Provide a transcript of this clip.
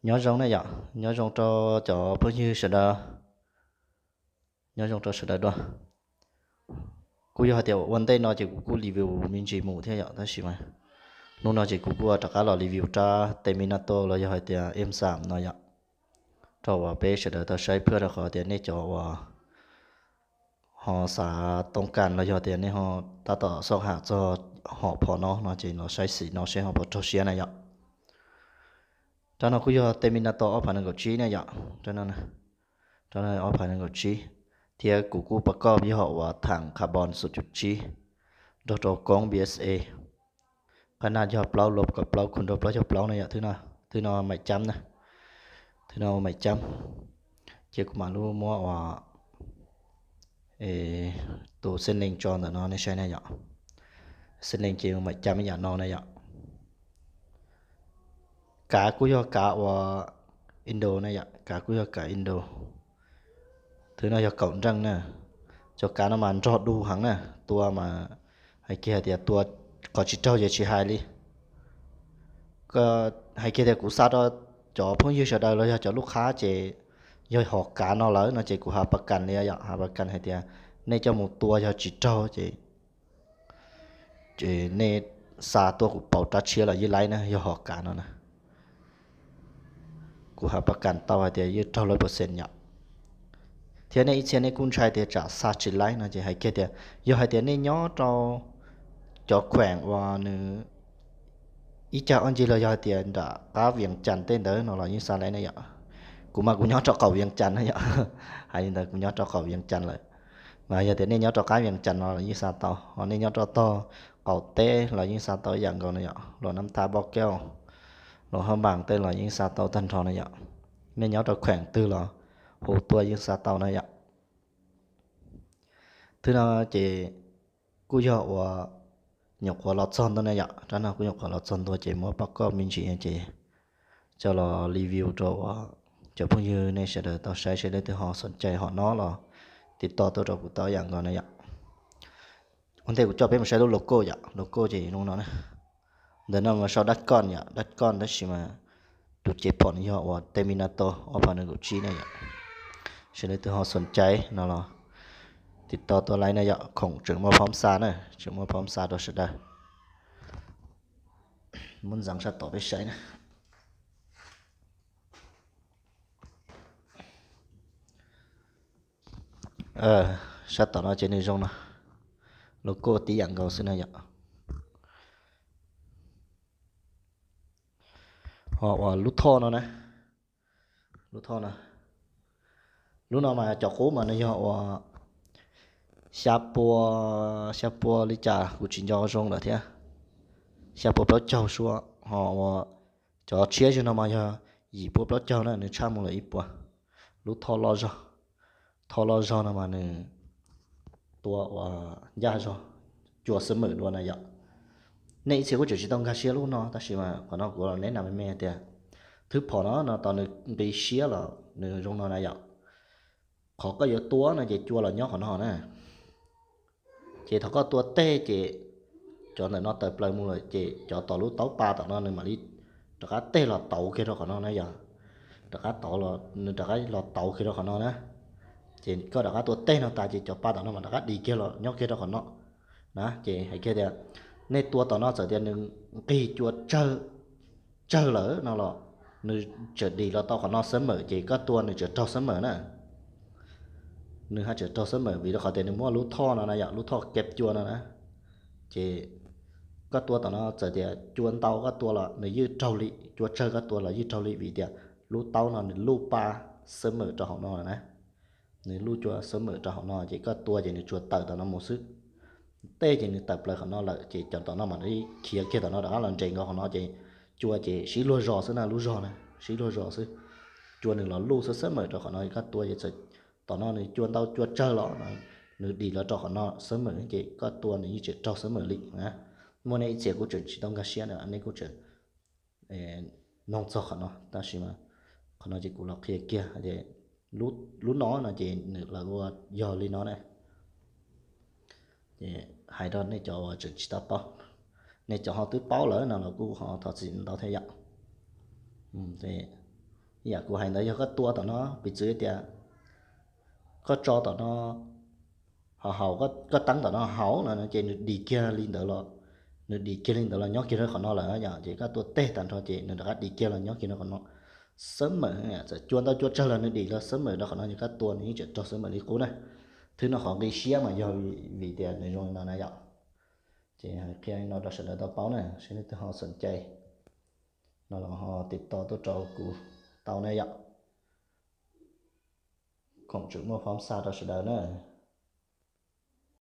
Nyob zoo ne yom, nyob zoo rau cov phooj ywg sawv daws, nyob zoo rau sawv daws dua. Kuj yog hais tias ua ntej no ces kuv kuj review me ntsis mus thiab yom, tab sis mas hnub no ces kuv kuj rov qab los review rab Terminator los yog hais tias M xam no yom, rau uas peb sawv daws tau saib phaj rau qhov tias nej cov uas ho xav toob kas los yog tias nej ho tab tom xauj ham txog hom phom no no ces los saib xim no seb ho puas raug siab na yom. Rab no kuj yog Terminator ob phav nees nkaum tsib ne yom, rab no ob phav nees nkaum tsib, thiab kuv kuj pas koj yog uas tham carbon xoom cum tsib nrog rau koob BSA. Qab naj yog plaub lub kaum plaub khu nrau plaub caug plaub ne yom, thwb no maim cab na, thwb no maim cab. Ces kuv mam lub muab uas tus xees lees tso ntawm no nej saib na yom. Xees lees ces maim cab ib yam no na yom. Kav kuj yog kav uas Indo na yom, kav kuj yog kav Indo. Thwb no yog kaum nreej na. Cov kav no mas nrog du heev na, tua mas hais kiag hais tias tua qhov tsis raug ces tsis hais li. Hais kiag tias kuv xa rau cov phooj ywg sawv daws los yog cov lub qhab ces yog hom kav no lawm no ces kuv has pas kas li yom, has pas kas hais tias nej coj mus tua yog tsis raug ces nej xa tuaj kuv pauv rab tshiab los yeej laib na, yog hom kav no na. Kuv has pas kas tau hais tias yeej raug lawm percent yom. Thiab nej ib txhia nej kuj ntshai tias tsam xa tsis laib no ces hais kiag tias yog hais tias nej nyob rau cov khueem uas nws ib cag ob ncig los yog hais tias nram qab Vias Cas tej ntawd no los yeej xa laib ne yom. Kuv mas kuv nyob rau qaum Vias Cas na yom, hais li ntawd kuv nyob rau qaum Vias Cas lawm. Mas yog tias nej nyob rau qab Vias Cas no los yeej xa tau, ho nej nyob rau tog qaum teb los yeej xa tau ib yam nkaus na yom, los Nab Thab, Npauj Kaub, los Haj Npaas tej los yeej xa tau tag nrho na yom. Nej nyob rau khueem twg los hu tuaj yeej xa tau na yom. Thwb no ces kuj yog uas nyuam qhuav los txog ntua na yom, rab no kuj nyuam qhuav los txog ntua ces muab pab koj me ntsis ces coj los review rau uas cov phooj ywg nej sawv daws tau saib, seb leej twg ho xoom cai hom no los tiv toj tuaj rau kuv tau ib yam nkaus na yom. Ua ntej kuv coj peb mus saib lub logo yom, logo ces zoo no na. Ntawm no mas sau dab koj yom, dab koj tab sis mas tus cev phom no yog uas Terminator ob phav nees nkaum tsib na yom. Seb leej twg ho xoom cai no los tiv toj tuaj laib na yom, khoom tseem muaj phab xa na, tseem muaj phab xa rau sawv daws. Muab ntxeev sab tom peb saib na. Sab tom no ces nws zoo no, logo tib yam nkaus xwb na yom. Ho uas lub thoj no na, lub thoj no, lub no mas cov qub mas nws yog uas xya pua, xya pua li cas kuv tsis nco zoo lawm thiab, xya pua plaub caug sua. Ho uas cov tshiab zog no mas yog yim pua plaub caug na, nws tshaj mus lawm ib puas. Lub thoj loj zog, thoj loj zog no mas nws tua uas ncaj zog, cua xab mawm dua na yom. Nej ib txhia kuj tseem tsis tau nkag siab lub no tab sis mas qhov no kuv los neb na me me tias thwb phom no no tau nws nqi siab los nws zoo no na yom. Qhov koj yuav tua no ces cua los nyob qhov no na. Ces thaum koj tua teg ces cov ntawm no tawm plaws mus lawm ces cov tom lub taub pa tom no nws mam li rov qab teg los tauv kiag rau qhov no na yom. Rov qab tauv los, nws rov qab los tauv kiag rau qhov no na. Ces koj rov qab tua teg no tas ces cov pa tom no mas rov qab dim kiag los nyob kiag rau qhov no na. Ces hais kiag tias nej tua tom no txawm tias nws nqig cua tsawg lawm no los nws tseem dim los tau qhov no xab mawm ces koj tua nws tseem raug xab mawm na. Nws haj tseem raug xab mawm vim rau qhov tias nws muaj lub thoj no na yom, lub thoj keb cua no na. Ces koj tua tom no txawm tias cua ntau koj tua los nws yeej raug li, cua tsawg koj tua los yeej raug li vim tias lub taub no nws luj pa xab mawm rau hauv no na. Nws luj cua xab mawm rau hauv no ces koj tua ces nws tsuas tawm tom no mus xwb. Teg ces nws tawm plaws qhov no lawm ces cov tom no mam li khiav kiag tom no rov qab los nres nkaus qhov no ces cua ces sib luag zos xwb na, lub zog na, sib luag zos xwb. Cua nws los luj xab xab mawm rau qhov no, koj tua ces txawm tom no nws cua ntau cua tsawg los nws dim los rau qhov no xab mawm ces koj tua nws yeej tseem raug xab mawm li na. Muaj nej ib txhia kuj tseem tsis tau nkag siab na, nej kuj tseem mloog txog qhov no tab sis mas qhov no ces kuv los qhia kiag tias lub no no ces nws lawv ua yog li no na. Ces hais rau nej cov uas tseem tsis tau paub, nej cov ho twb paub lawm no los kuj ho thov txim ntau thiab yom. Yam kuv hais ntawd yog koj tua tom no, piv txwv tias koj tso tom no, ho haus, koj teeb tom no haus no ces nws dim kiag li ntawd los, nws dim kiag li ntawd los nyob kiag rau qhov no lawm yom. Ces koj tua teg tag nrho ces nws rov qab dim kiag los nyob kiag rau qhov no. Xab mawm, txawm cua ntau cua tsawg los nws dim los xab mawm rau qhov no ces koj tua nws yeej tseem raug xab mawm li qub na. Thwb no qhov nqi siab mas yog vim tias nws zoo li no na yom. Ces qhia li no rau sawv daws tau paub na, seb leej twg ho xom cai no los ho tiv toj tuaj rau kuv tau na yom. Koom tsum muaj phab xa rau sawv daws na.